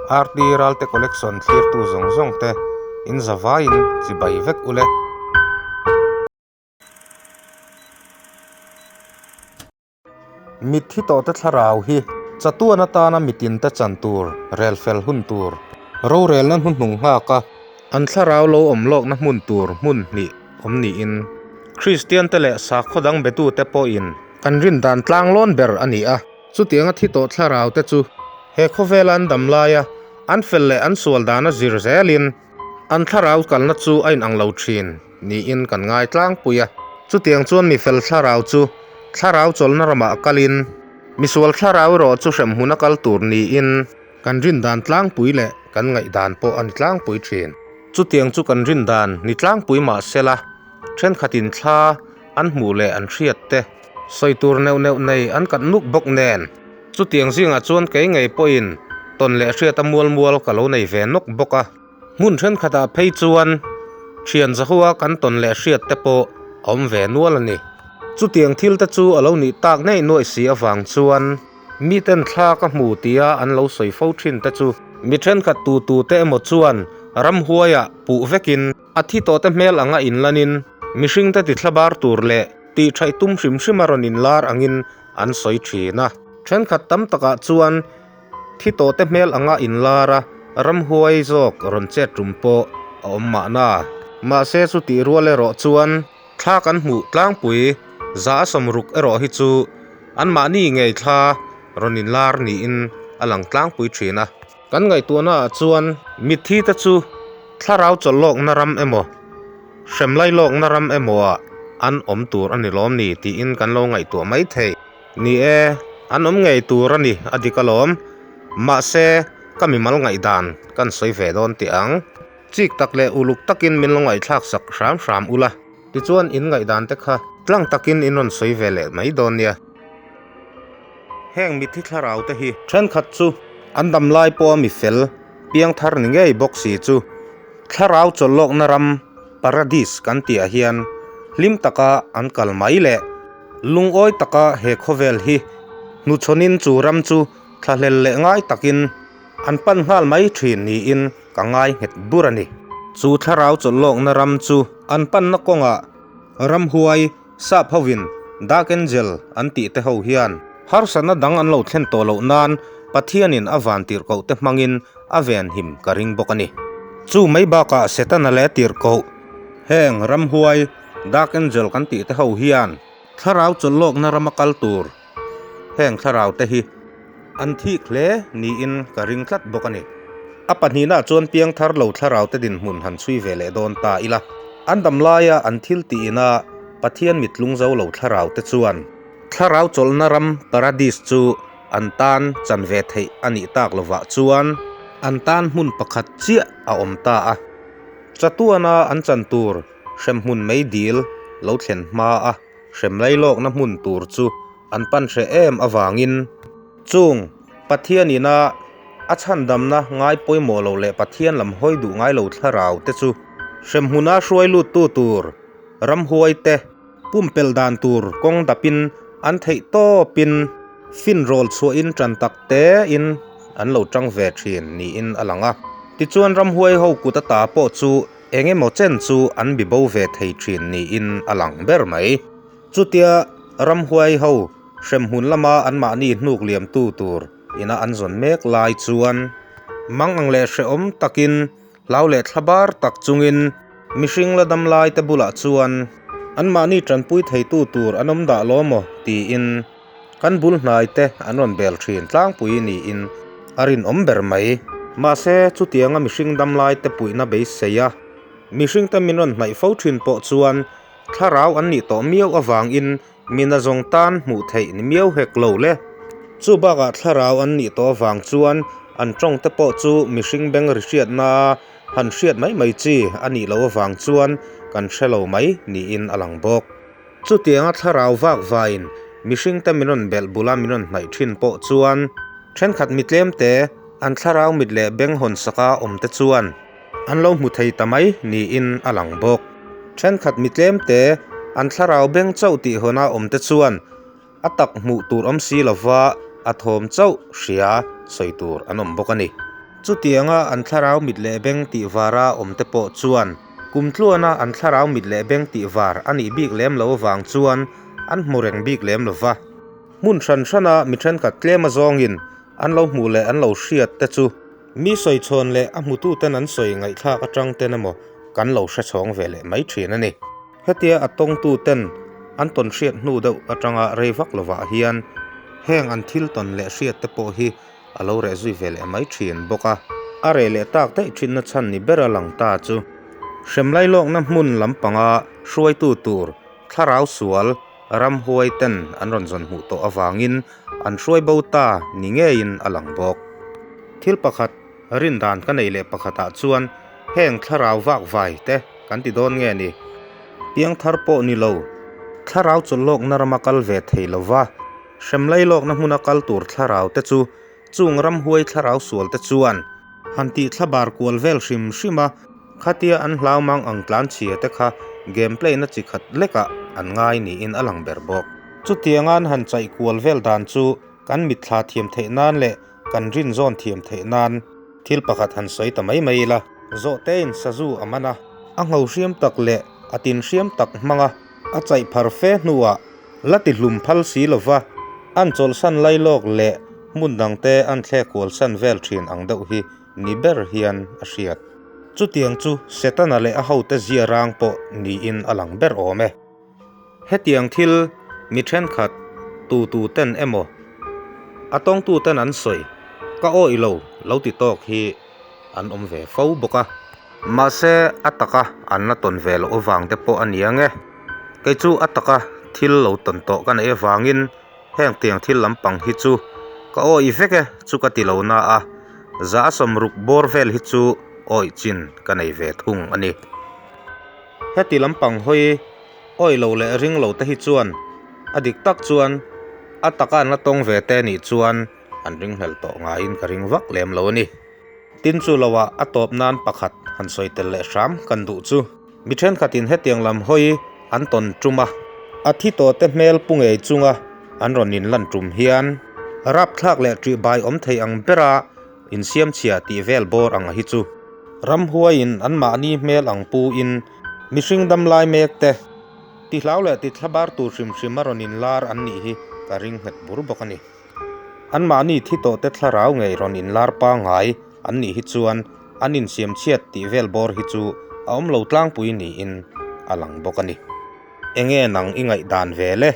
RT Ralte Collection thlirtu zawng zawng te in zavaiin chibai vek ule. Mitthi tawhte thlarau hi chatuan atana mitinte chan tur, rel fel hun tur, rorelna hnuhnung nghaka an thlarau lo awm lawkna hmun tur hmun hnih awm niin Kristiante leh sakhaw dang betute pawhin kan rin dan tlanglawn ber a ni a. Chutianga thi tawh thlarau te chu he khawvela an dam laia an fel leh an sual dana zir zelin an thlarau kalna chu a inang lo thin niin kan ngai tlangpui a. Chutiang chuan mi fel thlarau chu thlarau chawlhna ramah kalin misual thlarau erawh chu hremhmun a kal tur niin kan rin dan tlangpui leh kan ngaihdan pawh a ni tlangpui thin. Chutiang chu kan rin dan ni tlangpui mah sela thenkhatin thla an hmuh leh an hriat te sawi tur neuh neuh nei an kat nuk bawk nen. Chutiang zingah chuan kei ngei pawhin tawn leh hriat a mual mual ka lo nei ve nawk bawk a. Hmun thenkhatah phei chuan thian zahua kan tawn leh hriat te pawh a awm ve nual a ni. Chutiang thil te chu a lo nih tak ngei nuaih si avang chuan miten thla ka hmu tia an lo sawi fo thin te chu mi thenkhat tu tu te emaw chuan ramhuaiah puh vekin A thi tawhte hmel anga inlanin mihringte tithlabar tur leh tihṭhaih tum hrim hrim a rawn inlar angin an sawi ṭhin a. Ṭhenkhat tam takah chuan thi tawhte hmel anga inlar a ramhuai zawk rawn chet tum pawh a awm mahna. Mahse chutih rual erawh chuan thla kan hmuh tlangpui 160 erawh hi chu anmahni ngei thla rawn inlar niin a lang tlangpui ṭhin a. Kan ngaihtuahnaah chuan mitthi te chu thlarau chawlhlawkna ram emaw, hremlailawkna ram emawah an awm tur a ni lawm ni tiin kan lo ngaihtuah mai thei. Ni e, an awm ngei tur a ni a dik alawm. Mahse, ka mimal ngaihdan kan sawi ve dawn tih ang. Chik tak leh uluk takin min lo ngaihthlak sak hram hram ula, tichuan in ngaihdan te kha tlang takin in rawn sawi ve leh mai dawn nia. Heng mitthi thlarau te hi thenkhat chu an dam lai pawha mi fel piang thar ni ngei bawk si chu thlarau chawlhlawkna ram paradis kan tihah hian hlim taka an kal mai leh lungawi taka he khawvel hi hnuchhawnin chu ram chu thlahlel leh ngai takin an pan nghal mai thin niin ka ngai nghet bur a ni. Chu thlarau chawlhlawkna ram chu an panna kawngah ramhuai Sap hovin Dark Angel an tih te ho hian harsatna dang an lo thlen tawh loh nan Pathianin a van tirhkoh te hmangin a venhim ka ring bawk a ni. Chu mai bakah Setana leh tirhkoh heng ramhuai Dark Angel kan tih te ho hian thlarau chawlhlawkna rama kal tur heng thlarau te hi an thik hle niin ka ring tlat bawk a ni. A pahnihna chuan piangthar lo thlarau te dinhmun han chhui ve leh dawn ta ila. An dam laia an thil tihina Pathian mitlung zo lo thlarau te chuan thlarau chawlhna ram Paradis chu an tan chan ve theih a nih tak lovah chuan an tan hmun pakhat chiah a awm ta a. Chatuana an chan tur hremhmun meidil lo thlen hma a. Hrem lailawkna hmun tur chu an pan hreh em avangin chung Pathian ina a chhandamna ngai pawimawh lo leh Pathian lam hawi duh ngai lo thlarau te chu hrem hmuna hruai luttu tur ramhuai te pumpelh dan tur kawng dapin an theih tawpin finrawl chhuahin tan tak tein an lo tang ve thin niin a lang a. Tichuan ramhuai ho kut ata pawh chu Eng emaw chen chu an bi bo ve thei thin niin a lang ber mai. Chutia ramhuai ho hremhmun lama anmahni hnuk liamtu tur ina an zawn mek lai chuan mang ang leh hrehawm takin hlau leh thlabar tak chungin mihring la dam lai te bulah chuan anmahni tanpui theitu tur an awm dah law maw tiin Kan bul hnai te an rawn bel thin tlangpui niin a rinawm ber mai. Mahse, chutianga mihring dam lai te puihna beisei a, mihring te min rawn hnaih fo thin pawh chuan thlarau an nih tawh miau avangin mina zawng tan hmuh theih ni miau hek lo le. Chu bakah thlarau an nih tawh avang chuan an tawng te pawh chu mihring beng ri hriatna han hriat mai mai chi a nih loh avang chuan kan hre lo mai niin a lang bawk. Chutianga thlarau vak vain mihringte min rawn belh bula min rawn hnaih thin pawh chuan thenkhat mi tlemte an thlarau mit leh beng hawn saka awmte chuan an lo hmu thei ta mai niin a lang bawk. Thenkhat mi tlemte an thlarau beng chauh tih hawna awmte chuan a tak hmuh tur awm si lova a thawm chauh hria sawi tur an awm bawk a ni. Chutianga an thlarau mit leh beng tih vara awm te pawh chuan kum tluana an thlarau mit leh beng tih var a nih bik lem lo avang chuan an hmu reng bik lem lo va. Hmun hran hrana mi thenkhat tlem azawngin an lo hmuh leh an lo hriat te chu mi sawi chhawn leh a hmututen an sawi ngaihthlak atang ten emaw kan lo hre chhawng ve leh mai thin a ni. Hetia a tawngtuten an tawn hriat hnu deuh atanga rei vak lovah hian heng an thil tawn leh hriat te pawh hi a lo reh zui ve leh mai thin bawk a. A reh leh tak daih thinna chhan ni ber a lang ta chu hremlai lawkna hmun lampanga hruaitu tur thlarau sual ramhuai ten an rawn zawn hmuh tawh avangin an hruai bo ta ni ngeiin a lang bawk. Thil pakhat rin dan ka nei leh pakhatah chuan heng thlarau vak vai te kan ti dawn nge ni? Piangthar pawh ni lo, thlarau chawlhlawkna rama kal ve thei lova hremlai lawkna hmuna kal tur thlarau te chu chung ramhuai thlarau sual te chuan han tih thlabar kual vel hrim hrim a, khatia an hlau mang ang tlan chhia te kha game play na chi khat lekah an ngai niin a lang ber bawk. Chutianga an han chaih kual vel dan chu kan mitthla thiam theih nan leh kan rin zawn thiam theih nan thil pakhat han sawi ta mai mai ila. Zawhtein sazu a man a, a ngho hriam tak leh a tin hriam tak hmang a, a chaih phar fe hnuah la ti hlum phal si lova an chawlhsan lai lawk leh hmun dangte an thlek kualsan vel thin ang deuh hi ni ber hian a hriat. Chutiang chu Setana leh a hote zia rang pawh niin a lang ber awm e. Hetiang thil mi thenkhat tu tu ten emaw a tawngtu ten an sawi ka awih lo lo ti tawk hi an awm ve fo bawk a. Mahse a taka an la tawn ve loh avang te pawh a ni ang e. Kei chu a taka thil lo tawn tawh ka neih avangin heng tiang thil lampang hi chu ka awih vek e chu ka ti lo na a, za a sawmruk bawr vel hi chu awih chin ka nei ve thung a ni. Heti lampang hawi awih lo leh ring lo te hi chuan a dik tak chuan a taka an la tawng ve te nih chuan an ringhlel tawh ngaiin ka ring vak lem lo a ni. Tin chu loah a tawp nan pakhat han sawi tel leh hram kan duh chu. Mi thenkhatin hetiang lam hawi an tawn tum a, a thi tawh te hmel pu ngei chunga an rawn inlan tum hian rapthlak leh ṭihbai awm thei ang bera insiamchhia tih vel bawr ang hi chu ramhuaiin anmahni hmel ang pu in mihring dam lai mek te tihlau leh tithlabar tur hrim hrim a rawn inlar an nih hi ka ring nghet bur bawk a ni. Anmahni thi tawh te thlarau ngei rawn inlar pangngai an nih hi chuan an insiam chhiat tih vel bawr hi chu a awm lo tlangpui niin a lang bawk a ni. Enge nang i ngaihdan ve le?